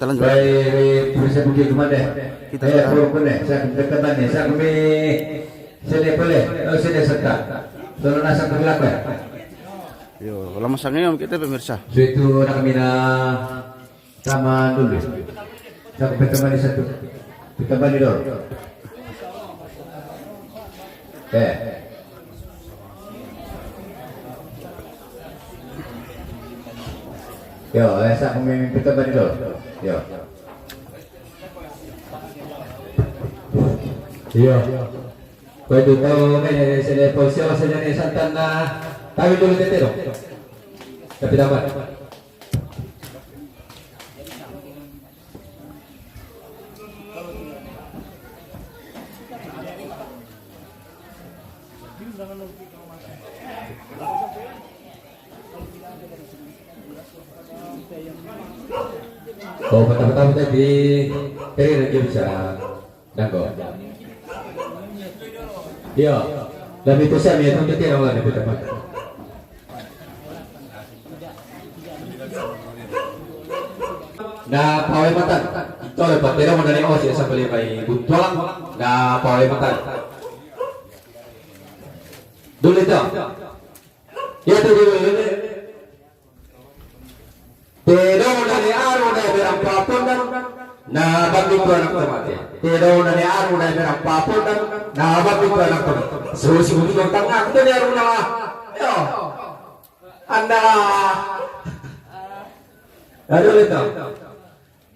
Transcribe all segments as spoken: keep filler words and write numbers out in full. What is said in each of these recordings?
Jalan juga. Baik, baik, bisa pergi ke mana? Kita eh, sudah. Turun ke mana? Saya akan dekat mana? Saya akan ambil sini boleh? Oh, sini serta. Kalau nak sampai belakang. Yo, lama sangat kita, pemirsa. So itu nak kami nak taman dulu. Saya akan berteman di satu. Berteman di dulu. Eh. Yo, eh, sa kami minta balik dulu. Yo. Yo. Kau itu tahu kan, eh, sini polisi, sini ni santan na. Tahu dulu tete dong. Tapi dapat. Kau patah-patah tadi, kering lagi bisa. Dangko. Iya. Lebih kusam ya, tong tete orang lah, lebih tepat. Na pawai matan. Tole pa, te dong na ne osi sa pale mai buntuang. Na pawai matan. Dole to. Ya to dole. Te dong na ne aru na berampa pondan. Na bambi tu anak tomate. Te dong na ne aru na berampa pondan. Na bambi tu anak tomate. Susi bumi tangah tu ne aru na. Yo. Anda. Aduh, itu.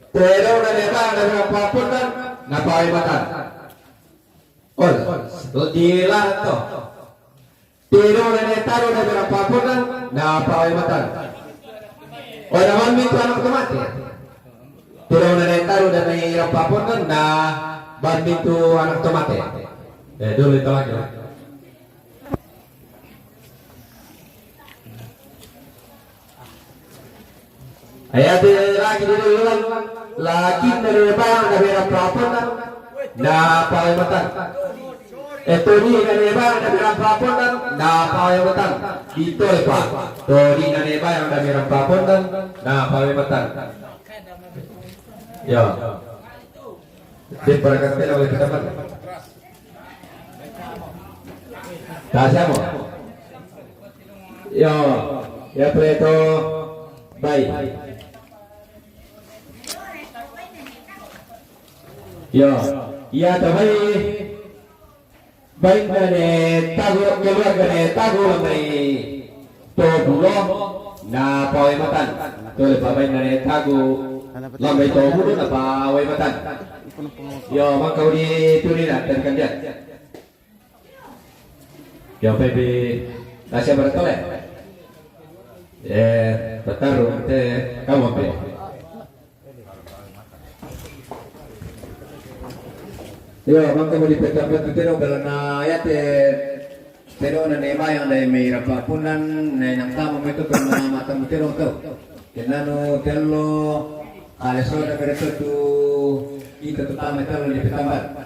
Te dong na ne bang na berampa pondan, na pawai matan. Oh, dilarang to. Te dong na ne taru na berampa pondan, na pawai matan. Oh, na bambi tu anak tomate. Te dong na ne taru na berampa pondan, na bambi tu anak tomate. Eh, dulu itu lagi. Ayate lagi dulu ulang. Lagi na ne bang na berampa pondan, na pawai matan. Eh, todi na ne bang na berampa pondan, na pawai matan. Dito pa. Todi na ne bang na berampa pondan, na pawai matan. Ya. Di barangkali oleh kita. Kasih apa? Yo, ya preto, bai. Yo, iya to bai. Bai na ne tagu, keluarga ne tagu lamai to bulo, na pawai matan. Tole pa bai na ne tagu lamai to bulo, na pawai matan. Yo, maka udi tuni na tadi kan dia. Yo, pepe, nasi apa tole? Eh, petarung te, kamu pe. Yo, mangka mo di petampa tu tedong, bela na yate tedong na ne mayang dai mai rampa pondan, na inang tamu mai tu kena mata mu tedong tu. Kena nu tello, ale soda bereto tu, ita tu tama tello di petampa.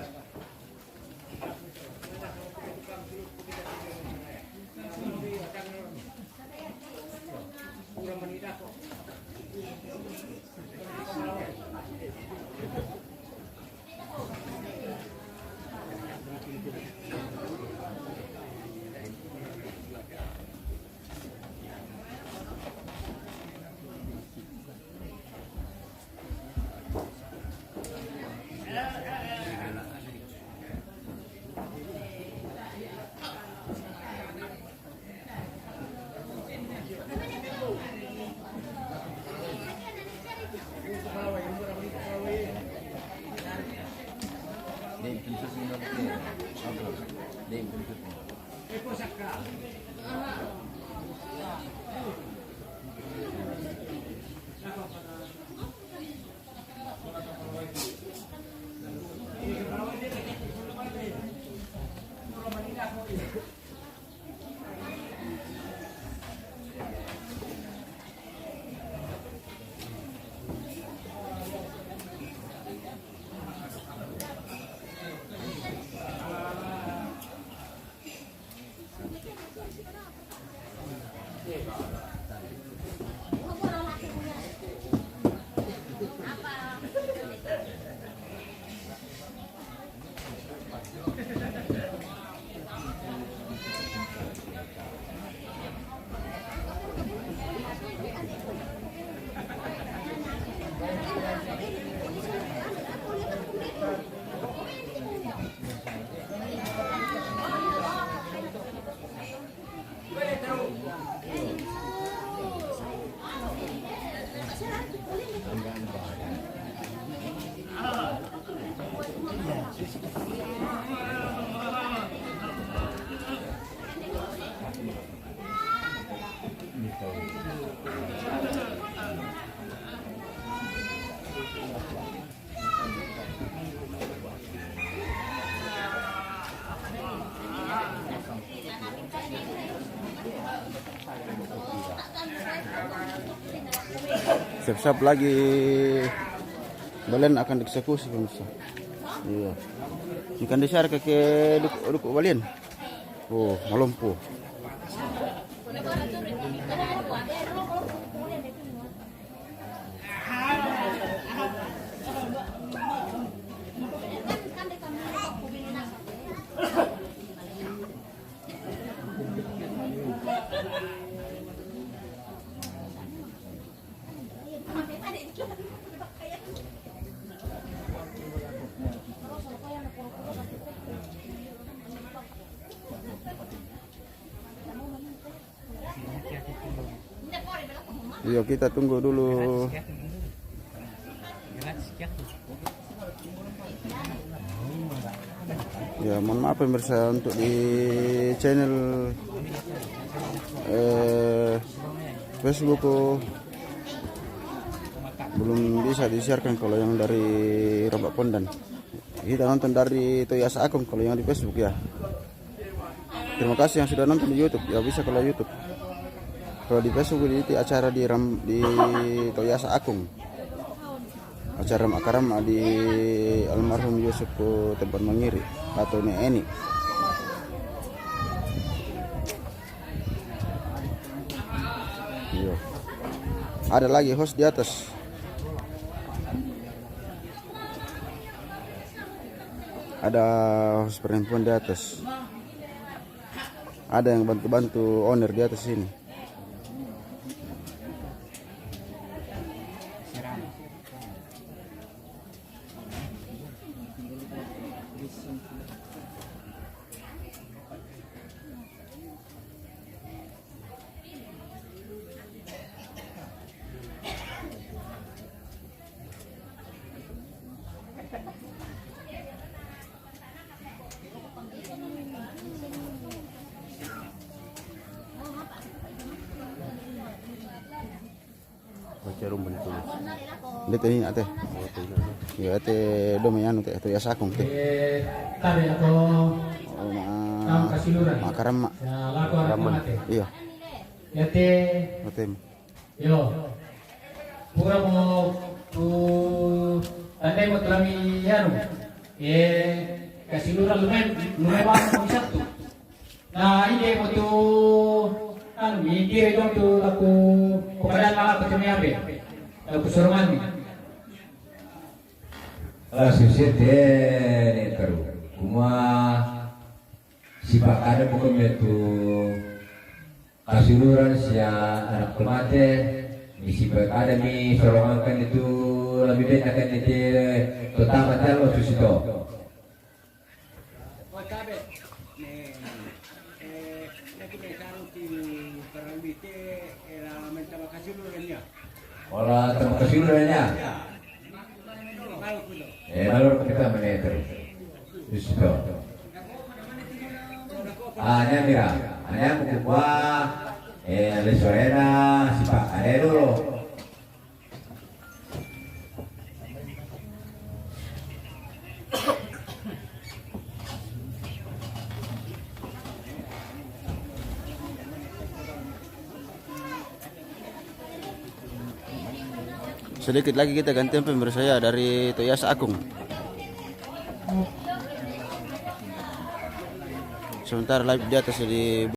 Siap lagi balen akan dieksekusi, pemirsa. Iya. Ini kan di-share ke, ke duku, duku balen. Oh, malompo. Iya, kita tunggu dulu. Ya, mohon maaf, pemirsa, untuk di channel, eh, Facebook, oh, belum bisa di-share-kan kalau yang dari Rambak Pondan. Kita nonton dari Toya Saakung kalau yang di Facebook, ya. Terima kasih yang sudah nonton di YouTube. Ya, bisa kalau YouTube. Kalau di Facebook, di, di acara di Ram-, di Toya Saakung. Acara Rambak Karamma di almarhum Yusuf Tempat Mangiri atau Nek Eni. Iya. Ada lagi host di atas. Ada host perempuan di atas. Ada yang bantu-bantu owner di atas sini. Baca rumbun tulis. Dia tadi nak teh. Oh, tadi nak teh. Ya, teh, do mayanu teh, Toya Saakung teh. Eh, tabe atau Oh, ma-, Rambak Kasiluran. Rambak Karamma. Ya, laku Rambak Karamma. Iya. Ya, teh. Betul. Yo. Pura mo tu tandai mo tu lami anu. Eh, Kasiluran lumayan, lumayan banyak mo satu. Na, ide mo tu, anu, mi kira dong tu laku pepadan ala ko tu mi abe. Laku sorong mi. Ala susite ni taru. Kuma sipak ada bukan mi tu Kasiluran sia anak tu mate, mi sipak ada mi sorongakan itu lebih baik akan itu pertama talo susito. Oh, tabe. Ne, eh, lagi ne sarung ti parang bite, era mentaba Kasiluran ya. Ora tama Kasiluran ya. Ya. Baru kudo. Eh, baru kita meneter. Justo. Ah, nya mira. Nya buku kuah. Eh, le sorena, sipa, ada dulu. Sedikit lagi kita gantian pemirsa ya dari Toya Saakung. Sementara live di atas di